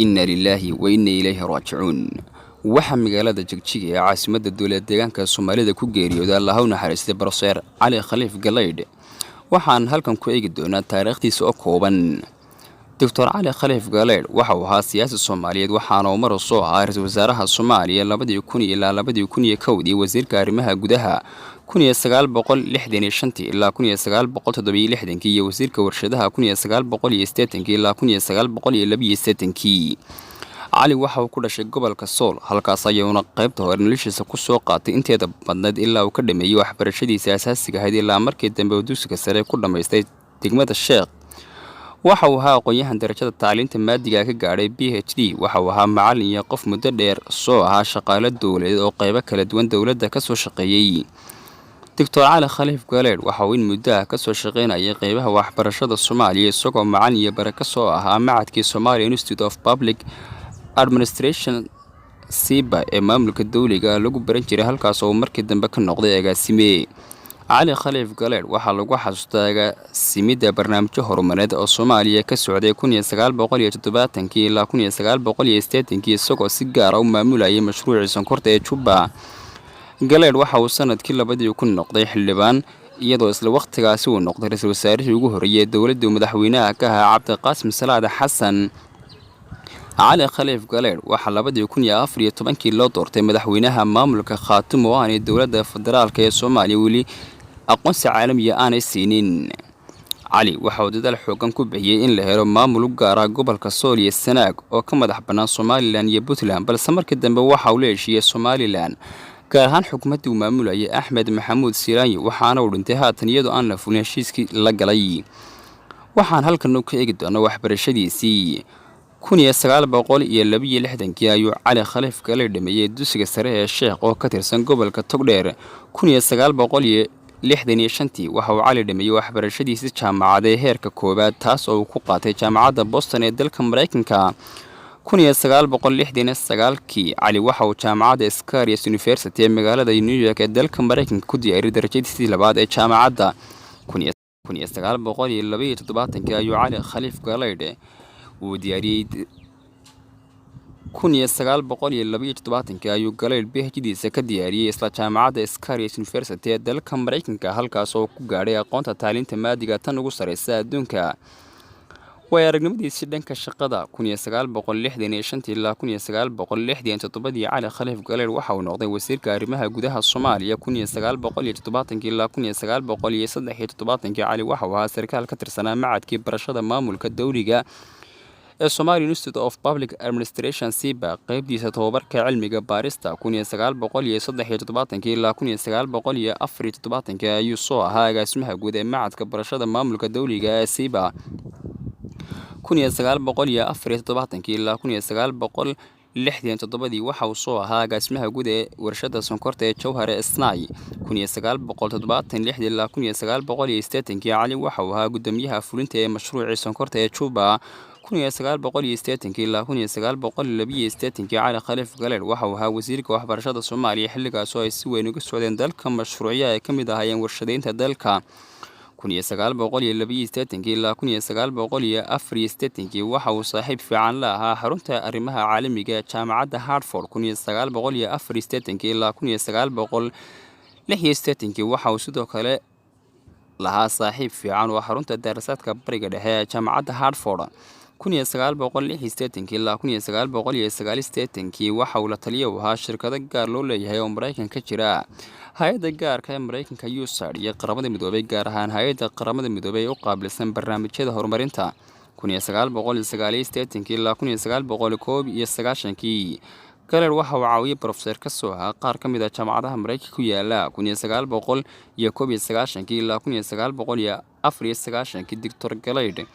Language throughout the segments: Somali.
Inna lilaahi wa inna ilayhi raajicuun. Waxaa magaalada Jigjiga ee caasimadda dowlad deegaanka Soomaalida ku geeriyooday, Allaha u naxariistay, Brofeer Cali Khaliif Galaydh. Waxaan halkan ku eegi doonaa taariikhdiisa oo kooban. Doctor Cali Khaliif Galaydh waxa uu ahaa siyaasi Soomaaliyeed, waxaana uu mar soo ahaa ra-iisul wasaaraha Soomaaliya 2000 ilaa 2001-dii, wasiirka arrimaha gudaha 1965-tii ilaa 1967-kii iyo wasiirka warshadaha 1980-kii ilaa 1982-kii. Cali waxa uu ku dhashay gobolka Sool, halkaas ayuuna qaybta hore noloshiisa ku soo qaatay inteeda badnayd ilaa uu ka dhameeyey waxbarashadiisa asaasiga ahayd, ilaa markii dambe uu dugsiga sare ku dhammaystay degmada Sheekh. Waxa uu ahaa aqoon-yahan darajada tacliinta maadiga ka gaadhay PhD. Waxa uu ahaa macallin iyo qof muddo dheer soo ahaa shaqaalo dowladeed oo qaybo kala duwan dowladda ka soo shaqeeyey. Doctor Cali Khaliif Galeedh waxa uu in muddo ah kasoo shaqaynayay qeybaha waxbarashada Soomaaliya, isagoo macallin iyo bare ka soo ahaa macadkii Somalia Institute of Public Administration, SIPA, ee maamulka dowliga lagu baran jiray, halkaas oo uu markii dambe ka noqday agaasime. Cali Khaliif Galeedh waxaa lagu xasuustaa agaasimidda barnaamijyo horumareed oo Soomaaliya ka socday 1970-kii ilaa 1980-kii, isagoo si gaara u maamulayay mashruucii sonkorta ee Jubba. Galeedh waxa uu sanadkii 2000 noqday xildhibaan, iyadoo isla wakhtigaasi uu noqday ra-iisul wasaarihii ugu horreeyay ee dowladda madaxweynaha ka ahaa Cabdiqaasim Salaad Xasan. Cali Khaliif Galeedh waxaa 2014-kii loo doortay madaxweynaha maamulka Khaatumo oo aanay dowladda federaalka ee Soomaaliya weli aqoonsi caalamiya aanay siinin. Cali waxa uu dadaal xoogan ku bixiyey in la helo maamul u gaara gobolka Sool iyo Sanaag oo ka madax bannaan Somaliland iyo Puntland, balse markii dambe waxa uu la heshiiyey Somaliland, gaar ahaan xukuumaddii uu maamulayay Axmed Maxamuud Silaanyi, waxaana uu dhintay haatan iyadoo aan la fulin heshiiskii la galay. Waxaan halkan ka eegi doonaa waxbarashadiisii. 1962-kii ayuu Cali Khaliif Galeydh dhameeyey dugsiga sare ee Sheekh oo ka tirsan gobolka Togdheer. 1965-tii waxa uu Cali dhameeyey waxbarashadiisii jaamacad ee heerka koowaad, taas oo uu ku qaatay Jaamacadda Boston ee dalka Maraykanka. 1969-kii Cali waxa uu Jaamacadda Syracuse University ee magaalada New York ee dalka Maraykanka ku diyaariyay darajadiisii labaad ee jaamacadda. 1972-kii ayuu Cali Khaliif Galaydh uu diyaariyey. 1972-kii ayuu Galaydh PhD-diisa ka diyaariyey isla Jaamacadda Syracuse University ee dalka Maraykanka, halkaas oo ku gaadhay aqoonta tacliinta maadiga tan ugu sarreysa adduunka. Way aragnimadiisii dhanka shaqada, 1965-tii ilaa 1967-dii Cali Khaliif Galeydh waxa uu noqday wasiirka arrimaha gudaha Soomaaliya. 1970-kii ilaa 1973-kii Cali waxa uu ahaa sarkaal ka tirsanaa macadkii barashada maamulka dowliga ee Somalia Institute of Public Administration, SIPA, qeybtiisa tobabarka cilmiga baarista. 1973-kii ilaa 1974-kii ayuu soo ahaa agaasimaha guud ee macadka barashada maamulka dowliga ee SIPA. 1974-kii ilaa 1967-dii waxa uu soo ahaa agaasimaha guud ee warshada sonkorta ee Jowhar ee Snai. 1976-dii ilaa 1980-kii Cali waxa uu ahaa guddoomiyaha fulinta ee mashruucii sonkorta ee Juba. 1980-kii ilaa 1982-kii Cali Khaliif Galeydh waxa uu ahaa wasiirka waxbarashada Soomaaliya, xilligaas oo ay si weyn uga socdeen dalka mashruucyo ay ka mid ahaayeen warshadeynta dalka. 1982-kii ilaa 1984-kii waxa uu saaxiib fiican la ahaa xarunta arrimaha caalamiga ee Jaamacadda Hartford. 1984-kii ilaa 1986-kii waxa uu sidoo kale lahaa saaxiib fiican oo xarunta daraasaadka Bariga Dhexe ee Jaamacadda Hartford. 1986-kii ilaa 1989-kii waxa uu la taliya u ahaa shirkado gaar loo leeyahay oo Maraykanka ka jira, hay-adda gaarka ee Maraykanka USAID iyo Qaramada Midoobay, gaar ahaan hay-adda Qaramada Midoobay ee u qaabilsan barnaamijyada horumarinta. 1989-kii ilaa 1991-kii Galeydh waxa uu caawiyey brofeser ka soo ahaa qaar ka mid ah jaamacadaha Maraykanka ku yaala. 1991-kii ilaa 1994-kii Doctor Galeydh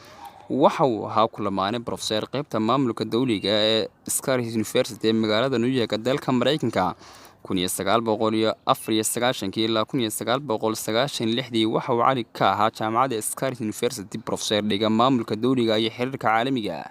waxa uu ahaa kulamaane brofeser qaybta maamulka dowliga ee Syracuse University ee magaalada New York dalka Maraykanka. 1994-kii ilaa 1996-dii waxa uu Cali ka ahaa Jaamacadda Syracuse University brofeser dhiga maamulka dowliga iyo xiriirka caalamiga.